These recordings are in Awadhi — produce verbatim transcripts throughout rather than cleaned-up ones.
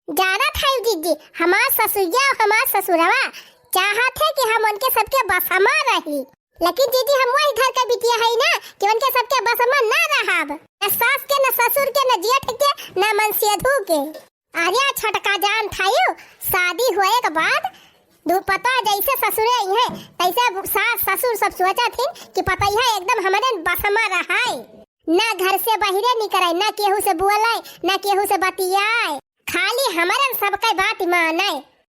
जानत है जीजी, हमार ससुइया और हमार ससुरवा चाहत है कि हम उनके सबके बस मा रही, लेकिन जीजी हम वही घर के बिटिया है ना कि उनके सबके बस मा ना रहब, न सास के, न ससुर के, न जेठ के, न मनसेधू के। अरे छोटका, जान थायू, शादी होए के बाद दू पतोह जैसे ससुरे आई हैं, तैसे सास ससुर सब सोचत हिन कि पतोहिया एकदम हमरे बस मा रहाए, ना घर से बहिरे निकरे, ना केहू से बोले, ना केहू से बतियाए, खाली हमरे सबके बात माने।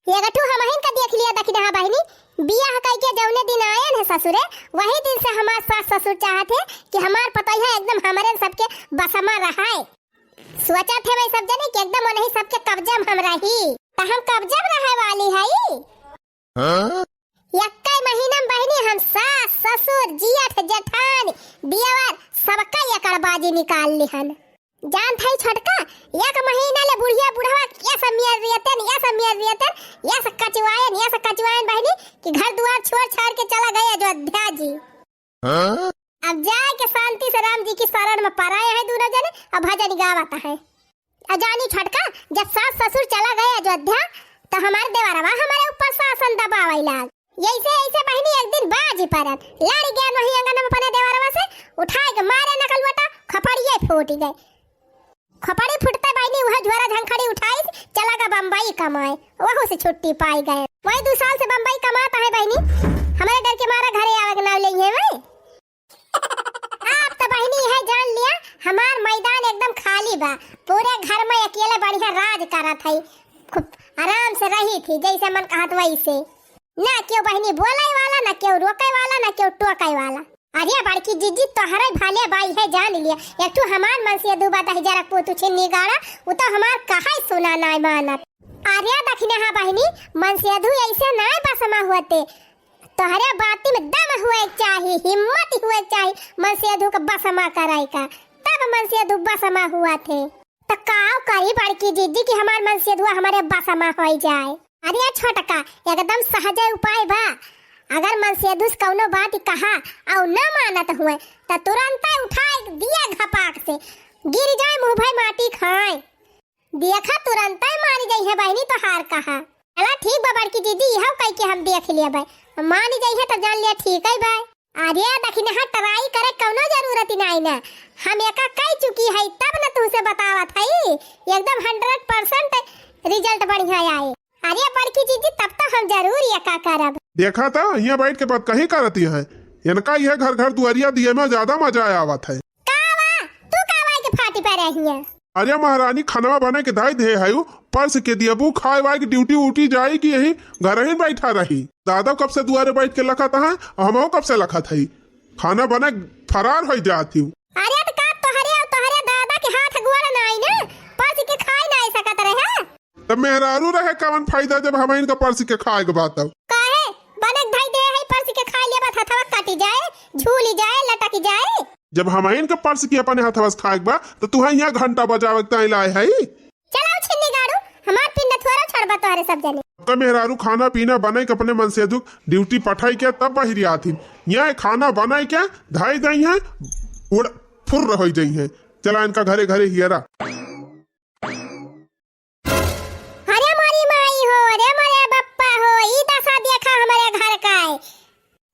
एक ठू हमहिन का देख लिया दखिनहा बहिनी, बियाह कइके जौने दिन आयन है ससुरे, वही दिन से हमार सास ससुर चाहत है कि हमार पतोहिया एकदम हमरे सबके बस मा रहाए। सोचत है वही सब जने कि एकदम उन्हीं सबके कब्जा में हम रही, त हम कब्जा में रहे वाली हई। हाँ? यक्कै महीना में बहिनी हम सास, ससुर, जियठ, जेठान, दियवर सबका एकड़बाजी निकाल लिहन। जान थाई छोटका, एक महीना ले बुढ़िया बुढ़वा ये सब मियर रियतन, ये सब मियर रियतन, ये सब कचवायन, ये सब कचवायन बहिनी कि घर दुआर छोड़ छाड़ के चला गए अयोध्या जी। हाँ? अब जाए के शांति से राम जी की शरण में पराए हैं दोनों जने, अब भजन गावत हैं। अजानी छोटका, जब सास ससुर चला गए अयोध्या, तो हमार देवरवा हमारे ऊपर शासन दबावे लाग। यैसे, यैसे बहिनी एक दिन बाजी परन, लड़ गया वही अंगन में अपने देवरवा से, उठाए के मारे नकलवटा, खपड़िए फूट गए। खपड़ी फूटते बहिनी वह झोरा झंखड़ी उठाई, चला गया बम्बई कमाए, वहू से छुट्टी पाई गए। वही दो साल से बम्बई कमाता है बहिनी, हमारे डर के मारा घरे आवे के नाव लेंगे वही। आप तो बहिनी है जान लिया, हमार मैदान एकदम खाली बा। पूरे घर में अकेले बढ़िया राज करत है, खूब आराम से रही थी, जैसे मन कहत वैसे। ना क्यों बहिनी बोले वाला, ना क्यों रोके वाला, ना क्यों टोके वाला। अरे बड़की जीजी, तोहरे भाले बाई है जान लिया, एक ठू हमार मनसेधू बा दहिजरक पूत छिन्नी गाड़ा, उ तो हमार कहाई सुना नाय मानत। अरे दखिनहा बहिनी, मनसेधू ऐसे नाय बस मा होते, तोहरे बाती में दम हुए के चाही, हिम्मत हुए के चाही, मनसेधू के बस मा कराई का, तब मनसेधू बस मा हुआ थे। त काव करी बड़की जीजी कि हमार मनसेधुआ हमारे बस मा होई जाए। अरे छोटका, एकदम सहजे उपाय बा, अगर मनसेधु से कौनो बात कहा और न मानत हुए, त तुरंत उठाए दिया घपाक से, गिर जाए मुँह भई माटी खाए। देखा, तुरंतै मानी जइहे बहिनी तोहार कहा। चला ठीक बा बड़की दीदी, इहउ कहि के हम देख लेबै। मानी जइहे तब जान लिया ठीक है बा। अरे दखिनहा, try करे कौनो जरूरत ही नाई ना। हम एका कइ चुकी है तब न तुहसे बतावत है। एकदम hundred percent result बढ़िया आए। अरे बड़की दीदी, तब तो हम जरूर एका करब। देखा तो यहाँ बैठ के बात कही करती है। इनका यह घर घर दुआरिया दिए में ज्यादा मजा आवत है। का बा? तू का बा के फाटी परे हिया? अरे महारानी, खनवा बने के धाई दे हयू, परस के दियबू, खाए वाए के duty उटी जाई कि यही घर ही बैठा रही? दादा कब से दुआरे बैठ के लखत है, हमहू कब से लखत हई। खाना बने फरार होई जात हयू। अरे त का तोहरे और तोहरे दादा के हाथ गोड़ नाई ना, परस के खाए नाई सकत रहे? तब मेहरारू रहे कवन फायदा जब हमहिन का परस के खाए के बात अब। काहे? बने के धाई दे है, परस के खाए लेबा त हथवा कटी जाए, झूली जाए, लटकी जाए। जब हमहिन के परस के अपने हथवा से खाए के बा, त तुहे यहाँ घंटा बजावे के ताई लाए है। चलाओ छिन्नी गाड़ू, हमार पिंड थोड़ा छोड़बा तोहरे सब जने। आपका मेहरारू खाना पीना बनाई के अपने मनसेधू duty पठाई के तब बहिरी आथिन। यहाँ खाना बनाई के धाई दई है, उड़ फुर्र होई जई है। चला इनका घरे घरे हियरा। अरे मोरी माई हो, अरे मोरे बप्पा हो, ई दशा देखा हमरे घर का है।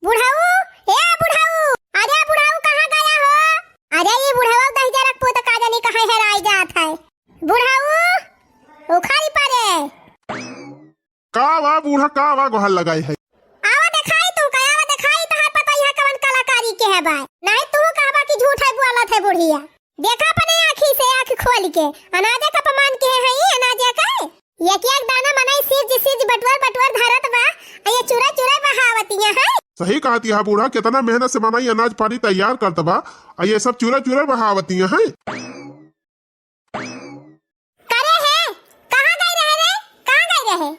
बुढ़ऊ, ए बुढ़ऊ, अरे बुढ़ऊ कहाँ गया हो? अरे ई बुढ़ऊ दहिजरक पूत का जानी कहाँ हेराई जात है। बुढ़ऊ, उखाड़ी परे। का वा बूढ़ा, का वा गोहार लगाई है? आवा देखाई तू का, आवा देखाई तोहार पतोहिया कवन कलाकारी के है बाय। नहीं तू कहबा कि झूठ है बोलत है बुढ़िया। देखा अपने आँखी से आँख खोल के, अनाजे का अपमान के है ई, अनाजे का। एक एक दाना मनई सिज सिज बटुअर बटुअर धरत बा, आ ये चुरा चुरा बहावतिया है। सही कहतिया है बूढ़ा, कितना मेहनत से मनई अनाज पानी तैयार करत बा, आ ये सब चुरा चुरा बहावतिया है। करे है, कहाँ गई रहे रे? कहाँ गई रहे?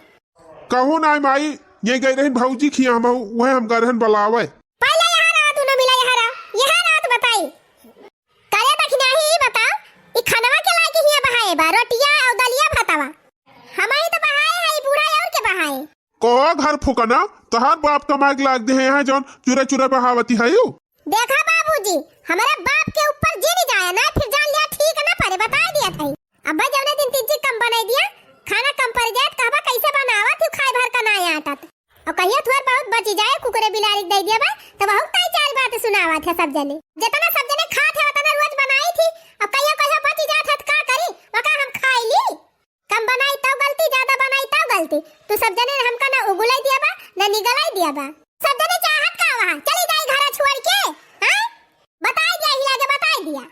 कहूँ नाई माई, ये गई रही भौजी खिया, हम वह हम गए रहन बुलावे। पहले यहाँ रहा, दोनों मिला यहाँ रहा, यहाँ रहा तो बताई। करे दखिनही, ई बताओ, ई खनवा के लाइके हिया बहाए बा, रोटिया और दलिया भातवा? हमही तो बहाए है, ई बूढ़ा और के बहाए? कहो घर फुकना, तोहार बाप कमाए के लाग दे हैं यहाँ जौन चुरा चुरा बहावती है यू। देखा बाबूजी, हमारे बाप के ऊपर जी नहीं जाया ना, फिर जान लिया ठीक ना परे, बता दिया था। अब भाई जौने दिन तिज्जी कम बनाई दिया, खाना सब जने हमका ना उगुलाई दिया बा, ना निगलाई दिया बा। सब जने चाहत का वहाँ चली जाई घरा छोड़ के, हैं? बताई दिया, हिला के बताई दिया।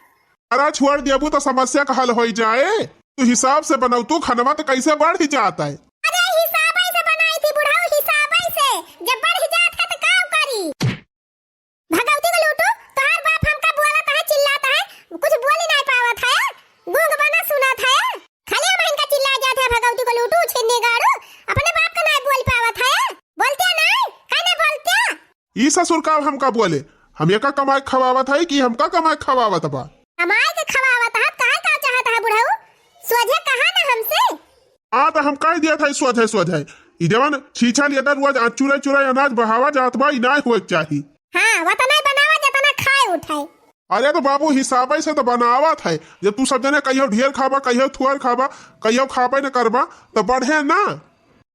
अरे छोड़ दियाबू तो समस्या का हल होई जाए। तू हिसाब से बनौतू खनवा तो कैसे बढ़ ही जात है। अरे हिसाबे से बनाई थी बुढ़ऊ, हिसाबे से। जब बढ़ ही जात है तो का करी? भगौती को लूटू, तोहार बाप हमका बोलत है, चिल्लात है, कुछ बोली नहीं पावत है, गूंग बना सुनत है। खाली हम इनका चिल्ला जात है, भगौती को लूटू, छिन्नी गाड़ू, अपने बाप का नहीं बोल पावत है, बोलते नहीं, काहे नहीं बोलते? ई ससुर का हमका बोले, हम एका कमाए खवावत है कि हमका कमाए खवावत बा? कमाए के खवावत है, काहे का चाहत है बुढ़ऊ? सोझे कहा ना हमसे। हाँ, तो हम कह दिया था सोझे सोझे, ई जवन छीछा लिया था रोज आ चुरा चुरा अनाज बहावा जात बा, ई ना होए के चाही। हाँ, वतना बनावा जतना खाए उठाए। अरे तो बाबू, हिसाबे से तो बनावत है। जब तू सब जने कहियो ढेर खाबा, कहियो थुअर खाबा, कहियो खाबे न करबा, तो बढ़े ना।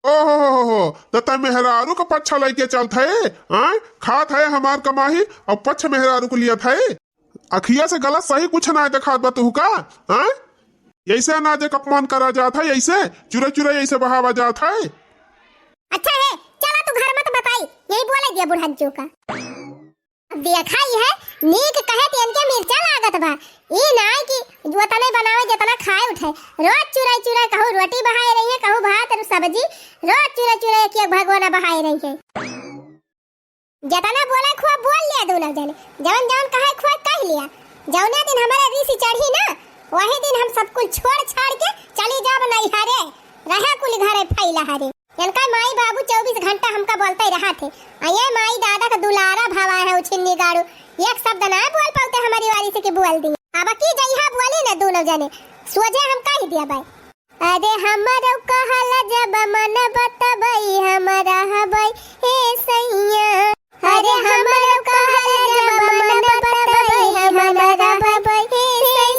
ओ हो हो हो हो, तो तै मेहरारू का पच्छा लेके चलत है, हाँ? खात है हमार कमाही और पच्छ मेहरारू को लियत है। अखिया से गलत सही कुछ ना देखात बा तुहका, हाँ? ऐसे अनाज के अपमान करा जात है, ऐसे चुरा चुरा ऐसे बहावा जात है। अच्छा है, चला तू घर मत बताई, यही बोले दिया बुढ़न चूका। अब देखा ही है, नीक कहे तेन के मिर्चा लागत बा। ई नाय कि वतने बनावे जतना खाए उठे। रोज चुराई चुराई कहूँ रोटी बहाए रही है, कहूँ भात और सब्जी, रोज चुराई चुराई एक एक भगोना बहाए रही है। जतना बोले खुआ बोल लिया दोनों जने, जवन जवन कहे खुआ कह लिया। जौने दिन हमारे रीस चढ़ी ना, वही दिन हम सब कुल छोड़ छाड़ के चली जाब नैहरे, रहे कुल घरे फैला हरे। इनका माई बाबू चउबीस घंटा हमका बोलते रहत है। आ ये माई दादा का दुलारा भवा है उछिन्नी गाड़ू, एक शब्द ना बोल पावते हमारी वारी से कि बोल दी। अब की जइहा बोली न दोनों जने, सोझे हम कह दिया भाई। अरे हमरो कहल जब मन बतबई हम रहबई हे सैया। अरे हमरो कहल जब मन बतबई हम रहबई हे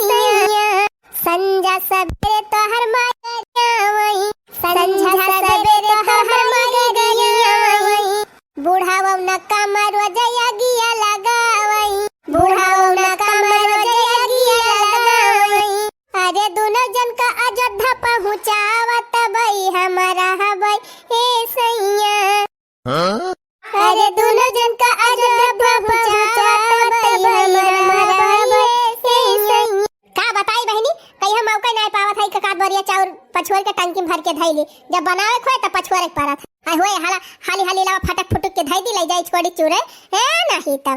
सैया। संझा सबेरे तोहर माई गरियावई, संझा सबेरे तोहर माई गरियावई। बुढ़ावो न कमरो जया गिया लगावई, बुढ़ावो न कमरो जया गिया लगावई। अरे दोनों जन का अयोध्या पहुँचावत बई हम रहबई हे सैया। हाँ? अरे दोनों जन का अजब पहुँचावत बहिन हमारा बहिन से। का बताई बहिनी, कहीं हम मौका नहीं पावत है, ककात बोरिया चाउर पछुअर के टंकी में भर के धइली, जब बनावे खोए तब पछुअर के परत है। हाय होए, हाला, हाली हाली लावा फटक फुटुक के धइ दी, लइ जाई छोड़ी चूरे, ए नहीं तब।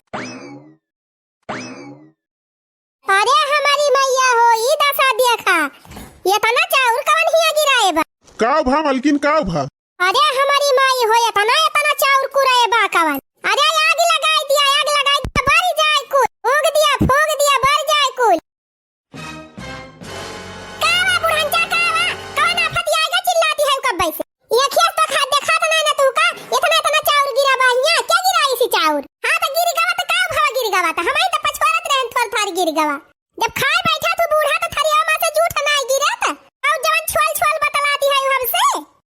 अरे हमारी मैया हो, ई दशा देखा, एतना चाउर कवन हिया गिराए बा? काव भा मलकिन, काव भा? अरे हमारी माई हो, एतना एतना चाउर कुराए बा कवन? अरे आग लगाई दिया, आग लगाई दिया, बरी जाए कुल, फूंक दिया, फूंक दिया, बरी जाए कुल। का बा बुढ़ंचा, का बा? कवन आफत आइगा चिल्लाती है कब्बे से? ये खेत तो खा, देखात ना, ना तू का? इतना, इतना चाउर गिरा बा हियां, क्या गिरा इसी चाउर? हाँ तो गिर गवा तो का भवा गिर गवा तो? हमारी तो पछवारत रहन थोर थार गिर गवा। जब खाए बैठा तू बूढ़ा तो थरिया में से जूठ ना गिरत। और जवन छोल छोल बतलाती है हमसे।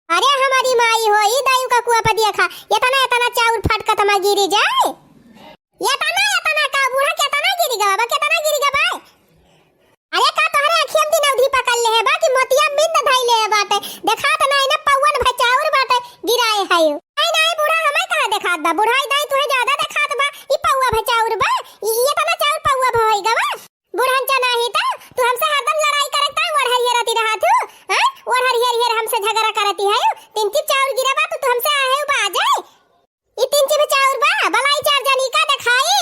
अरे हमारी माई हो, ई दायु का कुआ पर देखा, इतना, इतना चाउर फटकत मा गिरी जाए। इतना, इतना का बूढ़ा, कितना गिरी गवा बा, कितना गिरी गवा बा? अरे का तोहरे अखियन दिन अवधि पकड़ ले है बा कि मोतिया मिंद धइले है बाटे? देखात ना, इने पौवन भचाउर बाटे, गिराए है। नहीं, नहीं, बूढ़ा हमें कहाँ देखात बा? बुढ़ाई दाई तुहे ज्यादा देखात बा, ई पौवा भचाउर बा, ई, ई इतना चाउर पौवा भई गवा। बुढ़न चा नाही त, तू हमसे हरदम लड़ाई करत ता, ओढ़ हरियर रहती रहा तू, हैं? ओढ़ हरियर हियर हमसे झगड़ा करती है, तीन चिप चाउर गिरा बा, तू, तू हमसे आहे बा जाए। ई तीन चिप चाउर बा, बलाई चार जनी का देखाई।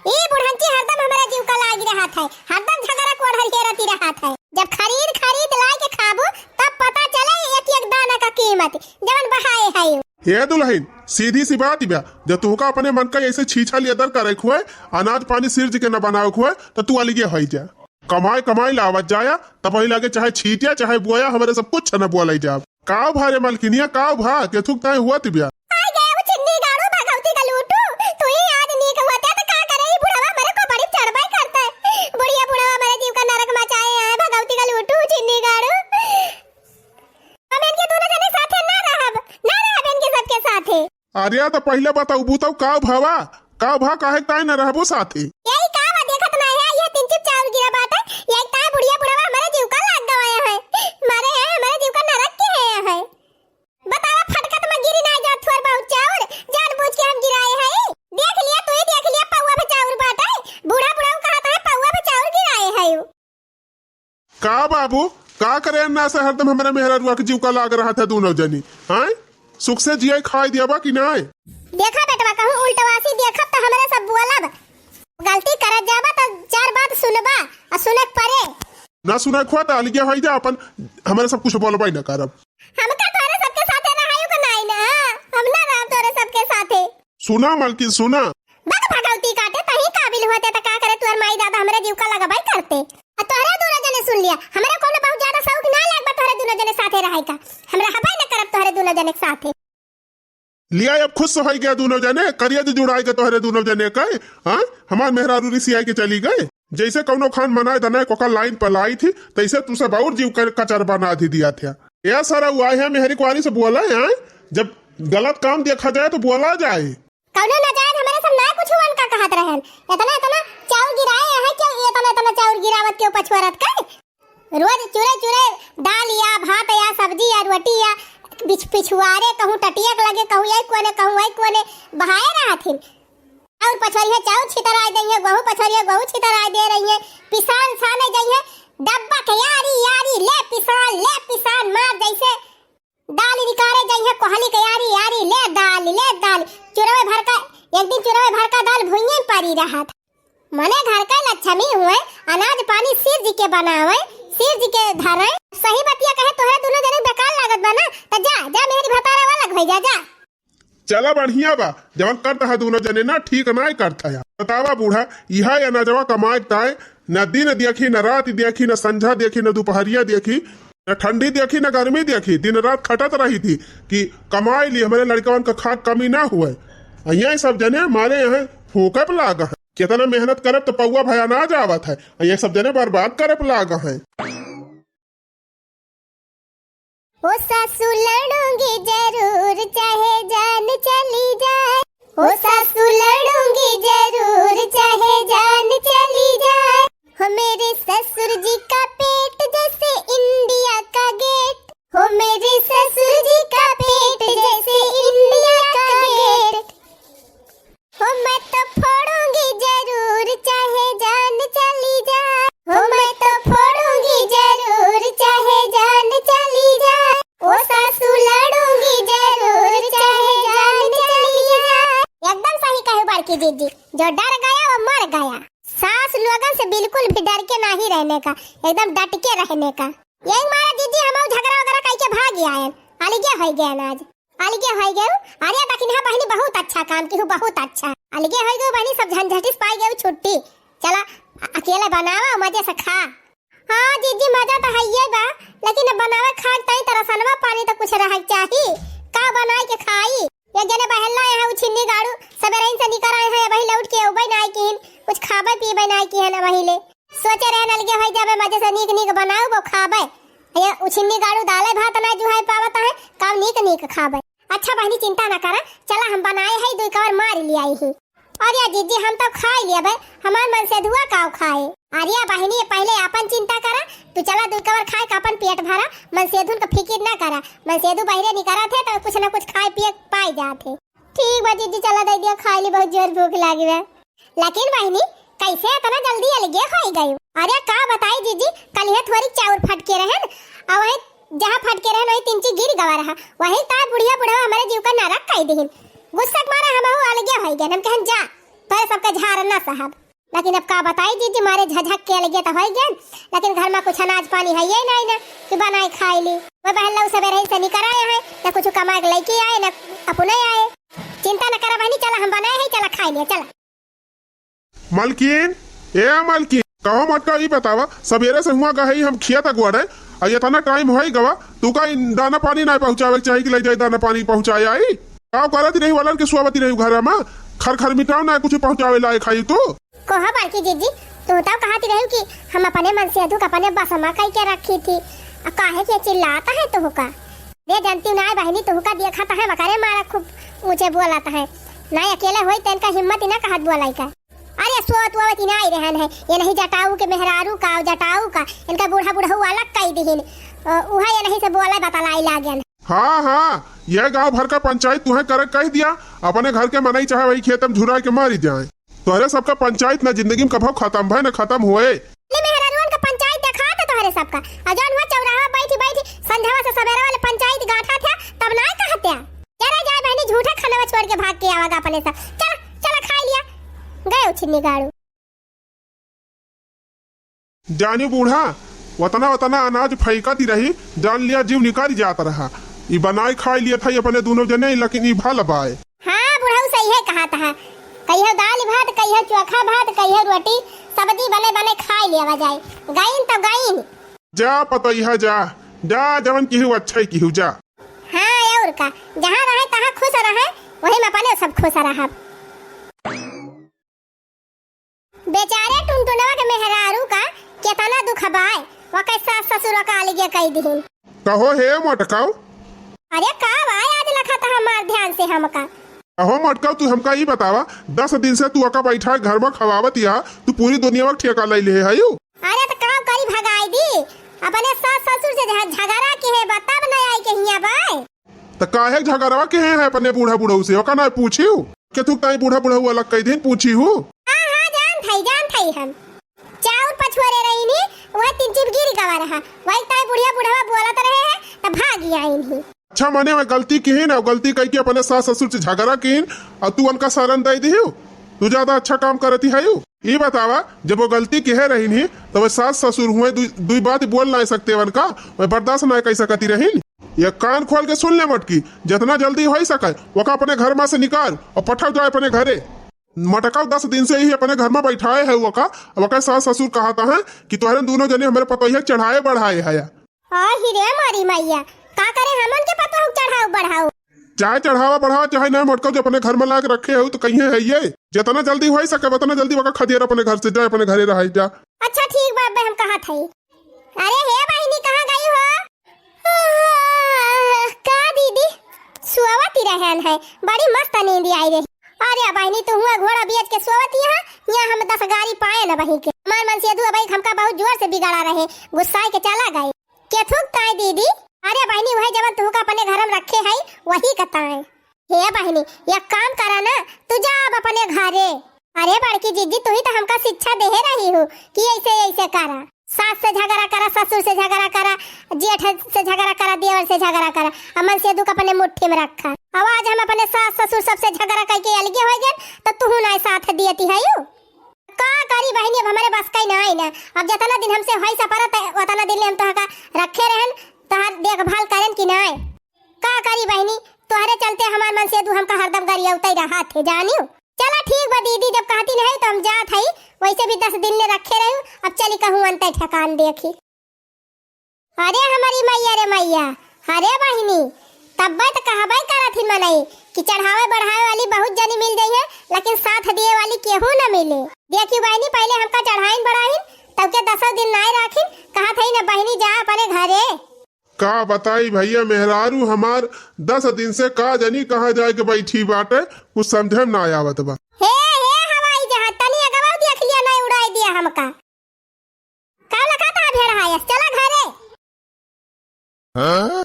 ई बुढ़ंची हरदम हमारा जीव का लागी रहत है, हरदम झगड़ा कोढ़ल हेरती रहत है। जब खरीद खरीद लाई के खाबू, तब पता चले एक एक दाना का कीमत, जवन बहाए है। हे दुल्हन, सीधी सी बात बा, जब तुहका अपने मन का ऐसे छीछा लेदर करे खुए, अनाज पानी सिर्ज के न बनावे खुए, तो तू अलगे होई जा। कमाई कमाई लावत जाया, तब वही लगे चाहे छीटिया, चाहे बोया, हमारे सब कुछ न बोले जा। काव भा रे मलकिनिया, काव भा, केथुक ताई हुआ तिबिया? आ गए वो छिन्नी गाड़ू भगवती का लूटू, तू ही आज नीक हुआ ते तो का करे, ई बुढ़वा मरे को बड़ी चढ़बाई करता है। बुढ़िया बुढ़वा मरे जीव का नरक मचाए हैं, भगवती का लूटू, छिन्नी गाड़ू। हम इनके दोनों जने साथे ना रहब, ना रहब इनके सबके साथे। अरे तो पहले बताऊ, बूताऊ काव भवा? काव भा, काहे ताई न रहबो साथे? यही का बा, देखत ना है, ये तीन चिप चाउर गिरा बाटे, यही ताई बुढ़िया बुढ़वा हमारे जीव का लाग गवाया है, मारे हैं, हमारे जीव का नरक के है, है। का बाबू, का करे अन्ना से हरदम हमरे मेहररुआ के जीव का लाग रहत है दूनों जनी, हैं? सुख से जिए खाए दियाबा कि नाय? देखा बेटवा, कहूँ उल्टवासी देखब त हमरे सब बोलब। गलती करत जाबा त चार बात सुनबा, आ सुनक परे। ना सुनक हुआ त अलगे होई जा, अपन हमरे सब कुछ बोलबा ही ना करब। हम का तोहरे सबके साथे रहायु का नाई ना, हम ना रहब तोहरे सबके साथे। सुना मलकिन, सुना। बक भगवती काटे, तही काबिल होते त का करे, तोहर माई दादा हमरे जीव का लगबाई करते। आ तोहरे दूनो जने सुन लिया, हमरे कोनो बहुत ज्यादा शौक ना लाग बा तोहरे दूनो जने साथे रहे का। हम रहबे न करब तोहरे दूनो जने के साथे। लिया, अब खुश होई गया दूनो जने, करिया जो जुड़ाई के तोहरे दूनो जने के, हाँ? हमार मेहरारू रिसियाई के चली गए। जैसे कौनो खान मनाए दनाए कोका लाइन पर लाई थी, तैसे तू सब और जीव कर कचर बना दी दिया था। ए सारा हुआ है मेहरी कुआरी से बोला है, जब गलत काम देखा जाए तो बोला जाए। कौनो नाजायज हमरे सब ना कुछ उनका कहत रहन। इतना, इतना चाउर गिराए हैं, क्यों इतना, इतना चाउर गिरावत क्यों पछुआरत कर? रोज चुरे, चुरे दाल या भात या सब्जी या रोटी या बिछ-, पिछुआरे कहूँ टटिया के लगे, कहूँ यही कोने, कहूँ वही कोने बहाए रहथिन। चाउर पछोरिया चाउर छितराए दइहे, गहूँ पछोरिया गहूँ छितराए दे रही है, पिसान साने जइहे, डब्बा के यारी, यारी, ले पिसान, ले पिसान, मार जैसे दाल निकारे जइहे कोहली के यारी, यारी, ले दाल, ले दाल। चुरवे भर का, एक दिन चुरवे भर का दाल भुइये परी रहत। मने घर का लक्ष्मी हुए, अनाज पानी शिव जी के बनावे, शिव जी के धरे। सही बतिया कहे, तोहरे दूनो जने बेकार लागत बा ना, त जा, जा मेहरी भतारा वाला लगवाई जा, जा। चला बढ़िया बा, जवन करत है दूनो जने ना, ठीक नाय करत है। बतावा बूढ़ा, इहा अनाजवा कमाए ताए, न दिन देखी, न रात देखी, न संझा देखी, न दुपहरिया देखी, न ठंडी देखी, न गर्मी देखी, दिन रात खटत रही थी कि कमाई ली, हमरे लड़कवन का खाक कमी ना हुए। आ ये सब जने मारे यहाँ फूके पे लाग हैं। कितना मेहनत करब तो पौवा भया ना जावत है, आ ये सब जने बर्बाद करे पे लाग हैं। ओ सासू लड़ूंगी जरूर, चाहे जान चली जाए। ओ सासू लड़ूंगी जरूर, चाहे जान चली जाए। हो मेरे ससुर जी का पेट जैसे इंडिया का गेट। हो मेरे ससुर जी का पेट जैसे इंडिया का गेट। हो मैं तो फोड़ूंगी जरूर, चाहे जान चली जाए। हो मैं तो फोड़ूंगी जरूर, चाहे जान चली जाए। ओ सासू लड़ूंगी जरूर, चाहे जान चली जाए। एकदम सही कहे बड़की जीजी, जो डर गया वो मर गया। सास लोगन से बिल्कुल भी डर के नहीं रहने का, एकदम डट के रहने का। यही मारा जीजी हम झगड़ा वगैरह कई के भाग आयन, अलगे हो गए आज। अलगे होई गयू। अरे दखिनहा बहिनी बहुत अच्छा काम किहू, बहुत अच्छा। अलगे होई गयू बहिनी, सब झंझटिस पाई गयू छुट्टी। चला अ-, अकेले बनावा, मजे से खा। हाँ जीजी, मजा तो हइये बा, लेकिन अब बनावे खाए ताई तरसनवा पानी तो कुछ रहे चाही। का बनाई के खाई? एक जने बहेला यहाँ उछिन्नी गाड़ू, सबेरहिन से निकर आए हैं, अबही लौट के अउबे नाई किहिन, कुछ खाबे पीबे नाई किहिन अबही ले। सोचे रहन अलगे होई जाबे, मजे से नीक नीक बनाउब खाबे। ये उछिन्नी गाड़ू दाले भात ना जुहाई पावत है, का नीक नीक खाबे। अच्छा बहिनी चिंता ना करा, चला हम बनाए है दुई कवर मार लियाई ही। अरे जीजी हम तो खाई लियाबे, हमार मनसेधुआ काव खाए। अरे बहिनी पहले आपन चिंता करा, तू चला दुई कवर खाए का अपन पेट भरा, मनसेधुन का फिकिर ना करा। मनसेधु बहिरे निकरत है तो कुछ ना कुछ खाए पिए पाई जात है। ठीक बा जीजी, चला दे दिया, खाई ली, बहुत जोर भूख लागी बा। लेकिन बहिनी, कैसे इतना जल्दी अलगे होई गयू? अरे का बताई जीजी, कलिहे थोड़ी चाउर फटके रहन, और वही जहाँ फटके रहन वही तिनची गिर गवा रहा, वही तार बुढ़िया बुढ़वा हमारे जीव का नरक कई दिहिन। गुस्सा के मारे हमहू अलगे होई गए, हम कहन जा, तोरे सबके झार ना साहब। लेकिन अब का बताई जीजी, मारे झझक के अलगे तो होई गए, लेकिन घर में कुछ अनाज पानी है ये नहीं ना कि बनाए खाए ली। वो बहन लोग सवेरे ही से निकर आए हैं, ना कुछ कमाए के लेके आए, ना अपने आए। चिंता न करा बहनी, चला हम बनाए हैं, चला खाए लिया, चला। मलकिन, ए मलकिन, कहो मटका ई बतावा, सबेरे से हुआ गए हम खिया तक वड़े, आ इतना टाइम होई गवा, तू का इन दाना पानी ना पहुँचावे के चाही कि ले जाए दाना पानी पहुँचाए आई? का करत रही वालन के सुआवती रही घर में, खर खर मिटाओ ना कुछ पहुँचावे लायक खाई तू। कोहा बड़की जीजी, तू तो कहती रही कि हम अपने मनसेधु का अपने बस में कई के रखी थी, आ काहे के चिल्लाता है तू का? रे जनती ना बहनी, तोहका देखत है, वकरे मारा खूब ऊंचे बोलत है। ना अकेले होई, त इनका हिम्मत ही ना कहत बोलाई का। अरे, सोत वोत ही ना आई रहन है, ये नहीं जटाऊ के मेहरारू का, जटाऊ का, इनका बूढ़ा बुढ़ऊ अलग कई दिहिन। अ, उहे ये नहीं से बोले बतलाई लागेन। हाँ, हाँ, ये गांव भर का पंचायत तुहे करे कह दिया, अपने घर के मनई चाहे वही खेत में झुराए के मारी जाए। तोहरे सबका पंचायत ना जिंदगी में कभो खत्म भय, ना खत्म होए। ले मेहरारुअन का पंचायत देखा तो तोहरे सबका। अउर जौन हुआ चौराहा बैठी बैठी संझवा से सबेरा वाले पंचायत गांठत है, तब नाय कहत है। चला जाए बहिनी, झूठा खानवा छोड़ के भाग के आवागा अपने सब। चला, चला खाई लिया, गए उछिन्नी गाड़ू। जानी बूढ़ा, वतना वतना अनाज फैकत ही रही, जान लिया जीव निकल जात रहा। ई बनाए खाई लिया था अपने दोनों जने, लेकिन ई भल बाय। हाँ, बुढ़ऊ सही है कहत है। कहियो दाल भात, कहियो चोखा भात, कहियो रोटी, सब्जी बने बने खाई लेवा जाए। गईन तो गईन। जा पतोहिया जा, जा जवन किहू अच्छा ही किहू जा। हाँ, और का, जहाँ रहे तहाँ खुश रहे, वही में अपने सब खुश रहब। बेचारे टुनटुनवा के मेहरारू का केतना दुख बाय, ओके सास ससुर का अलगे कई दिहिन। कहो हे मोटकाऊ। अरे का बाय, आज लखा त हमार ध्यान से हमका। कहो मोटकाऊ, तू हमका ई बतावा, दस दिन से तू ओका बैठा घर में खवावत या, तू पूरी दुनिया का ठेका ले ले है यू? अरे त का करी, भगाई दी, अपने सास ससुर से झ-, झगड़ा के है, बताब न आई के हिया बाय। त काहे झगड़वा के है अपने बूढ़ा बुढ़ऊ से? ओका ना पूछियो? के थुक ताई बूढ़ा बुढ़ऊ अलग कई दिन पूछी हूँ। हाँ, हाँ, जान थाई, जान थाई हम। चाउर पछुआरे रही नी, वह तीन चिप गिर गवा रहा। वही ताई बुढ़िया बुढ़वा बोलत रहे हैं, त भाग आइन ही। अच्छा, मने वह गलती किहिन, और गलती कई के अपने सास ससुर से झगड़ा किहिन, और तू उनका शरण दे दियो? तू ज्यादा अच्छा काम करती है यू? ई बतावा, जब वो गलती किहे रही नी, तो वह सास ससुर हुए दुई, दुई बात बोल ना सकते वन का? वह बर्दाश्त ना कर सकती रही? ये कान खोल के सुन ले मटकी, जितना जल्दी हो सके, वका अपने घर में से निकाल और पठाओ जाए अपने घरे। मटकाऊ दस दिन से ही अपने घर में बैठाए है वका, वका सास ससुर कहता है कि तोहरे दोनों जने हमारे पतोहिया चढ़ाए बढ़ाए है। आ ही रे मारी मैया, का करे हमन के पतोह चढ़ाऊ बढ़ाऊ? चाहे चढ़ावा बढ़ावा, चाहे ना मटकाऊ, जो अपने घर में लाके रखे हो तो कहिए है ये, जितना जल्दी हो सके उतना जल्दी वका खदेर अपने घर से, जाए अपने घरे रहे जा। अच्छा ठीक बा, अबे हम कहा था। अरे हे बहिनी, कहाँ गई हो? का दीदी, सोवत ही रहन है, बड़ी मस्त नींद आई रही। अरे बहिनी, तू हुआ घोड़ा बेच के सोवत यहाँ, यहाँ हम दस गारी पाए न बही के। हमार मनसेधू अबही हमका बहुत जोर से बिगाड़ा रहे, गुस्साए के चला गए। के थूक ताई दीदी? अरे बहिनी, वही जवन तुहका अपने घर में रखे है, वही कताए। हे बहिनी, एक काम करा ना, तू जा अब अपने घरे। अरे बड़की जीजी, तू ही तो हमका शिक्षा देहे रही हो कि ऐसे ऐसे करा, सास से झगड़ा करा, ससुर से झगड़ा करा, जेठ से झगड़ा करा, देवर से झगड़ा करा, अमन से दुख अपने मुट्ठी में रखा। अब आज हम अपने सास ससुर सबसे झगड़ा करके अलगे हो गए, तो तू ना साथ दियती है यू? का करी बहिनी, अब हमारे बस का ही ना है ना। अब जितना दिन हमसे होई सपरत है, उतना दिन ले हम तोहका रखे रहन, तोहार देखभाल करन कि ना है। का करी बहिनी, तोहरे चलते हमार मनसेधू हमका हरदम गरियाउतई रहा थे, जानियो। चला ठीक बा दीदी, जब कहती नहीं तो हम जात हई, वैसे भी दस दिन ले रखे रहू, अब चली कहूँ अंतर ठेकान देखी। अरे हमारी मैया रे मैया, अरे बहिनी, तब्बे तो कहबे करत ही मनई कि चढ़ावे बढ़ावे वाली बहुत जनी मिल जाई है, लेकिन साथ दिए वाली केहू न मिले। देखी बहिनी, पहले हमका चढ़ाइन बढ़ाइन, तब के दसों दिन नाय राखिन, कहत हई न बहिनी जा अपने घरे। का बताई भैया, मेहरारू हमार दस दिन से का जनी कहाँ जाए के बैठी बाटे, कुछ समझे में ना आवत बा। हे, हे हवाई जहाज, तनी अगवा देख लिया, नहीं उड़ाई दिया हमका। का लखा था भेड़ हायस, चला घरे। हाँ?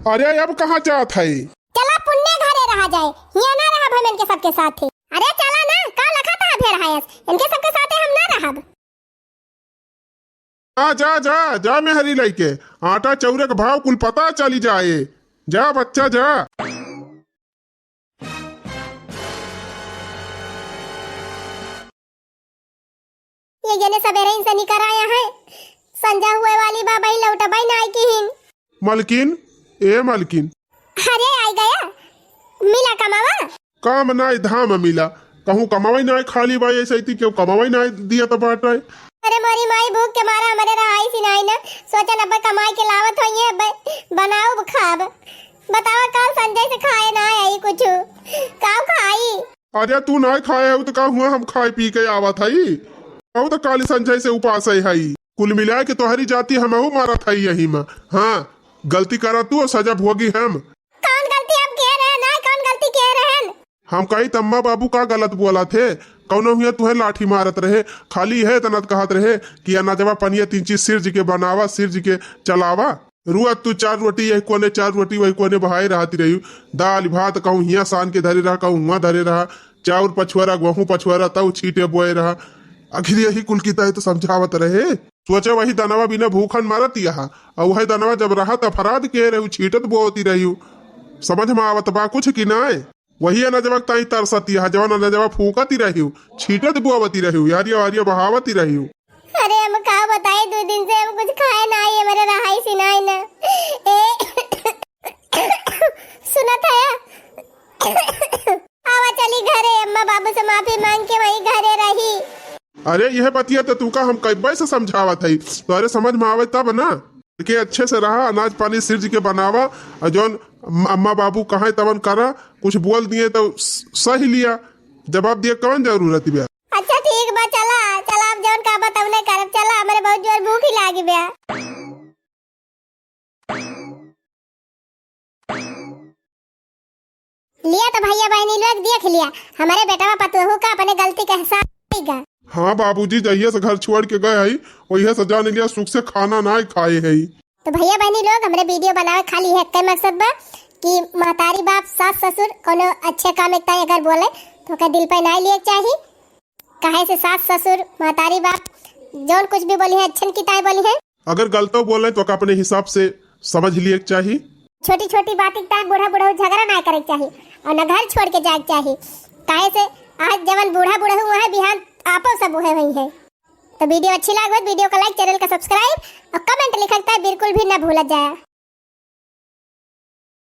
अरे अब कहाँ जात है? चला पुन्ने घरे रहा जाए, हियाँ ना रहब हम इनके सबके साथे। अरे चला ना, का लखा था भेड़ हायस, इनके सबके साथे हम ना रहब। आ जा, जा, जा मेहरी लइके, आटा चौरे के भाव कुल पता चली जाए। जा बच्चा जा। ये जने सबेरे इनसे निकर आया है, संझा हुए वाली बा, बही लौटबई नाय किहिन। मलकिन, ए मलकिन। अरे आई गया, मिला कमावा। काम नाय धाम मिला, कहूँ कमावई नाय खाली बा, ऐसे इतनी क्यों कमावई नाय दिया तो बाटा है। अरे मोरी माई, भूख के मारा हमरे रहाई सी नाय ना, सोचन अब कमाई के लावत होइए, अब बनाउब खाब। बतावा काल संझा से खाए ना आई कुछ, का खाई? अरे तू ना खाए हो तो का हुआ, हम खाए पी के आवत हई। हम तो काली संझा से उपास है हई। कुल मिला के तोहरी जाति हमहू मारत हई यही में। हाँ, गलती करा तू और सजा भोगी हम। कौन गलती हम किए रहे ना, कौन गलती किए रहन? हम कही तम्मा बाबू का गलत बोला थे, कौनो हुआ तुहे लाठी मारत रहे, खाली है इतना कहत रहे कि अनाजवा पनिया तीन चीज सिर जी के बनावा, सिर जी के चलावा। रुआ तू चार रोटी यही कोने, चार रोटी वही कोने बहाए रहती रही। दाल भात कहूँ हियाँ सान के धरे रहा, कहूँ हुआँ धरे रहा, चाउर पछुआरा, गेहूँ पछुआरा, तऊ छीटे बोए रहा। आखिर यही कुल की ताई तो समझावत रहे। सोचे वही दनवा बिना भूखन मरत यहाँ, और वही दनवा जब रहा त फराद के रहू, छीटत बोवती रहू। समझ में आवत बा कुछ कि नाय? वही अनजवा ताई तरसती है, जवन अनजवा फूकती रहू, छीटत बोवती रहू, यारिया वारिया बहावती रहू। अरे हम का बताई, दो दिन से हम कुछ खाए ना आई, हमारे रहाई सी नाय ना। ए, सुनत है? आवा चली घरे, अम्मा बाबू से माफी मांग के वही घरे रही। अरे यह बतिया तो तू का हम कब्बे से समझावत है, तोहरे समझ में आवे तब ना। के अच्छे से रहा, अनाज पानी सिर्ज के बनावा, और जौन अम्मा बाबू कहे तवन करा, कुछ बोल दिए तो स-, सही लिया, जवाब दिए कौन जरूरत बा? अच्छा ठीक बा, चला चला, आप जौन का बताऊ नहीं करब, चला, हमारे बहुत जोर भूख ही लागी बा। लिया तो भैया बहनी लोग देख लिया, हमारे बेटवा पतोहू का अपने गलती का एहसास होइगा। हाँ बाबूजी, जहिया से घर छोड़ के गए हई, वहिया से जान लिया सुख से खाना ना खाए हई। तो भैया बहनी लोग, हमरे वीडियो बनावे खाली है एक मकसद बा कि महतारी बाप, सास ससुर कोनो अच्छे काम एक ताई अगर बोले तो ओकर दिल पे ना लिए चाही। काहे से सास ससुर महतारी बाप जौन कुछ भी बोली है अच्छन की ताई बोली है। अगर गलतो बोले तो ओका अपने हिसाब से समझ लिए के चाही। छोटी छोटी बात एक ताई बूढ़ा बूढ़ा झगड़ा ना करे के चाही और ना घर छोड़ के जाए के चाही। काहे से आज जवन बूढ़ा बूढ़ा हुआ है, बिहान आपो सब हुए हुई है। तो वीडियो अच्छी लागे तो वीडियो का लाइक, चैनल का सब्सक्राइब और कमेंट लिखक ताई बिल्कुल भी ना भूला जाए।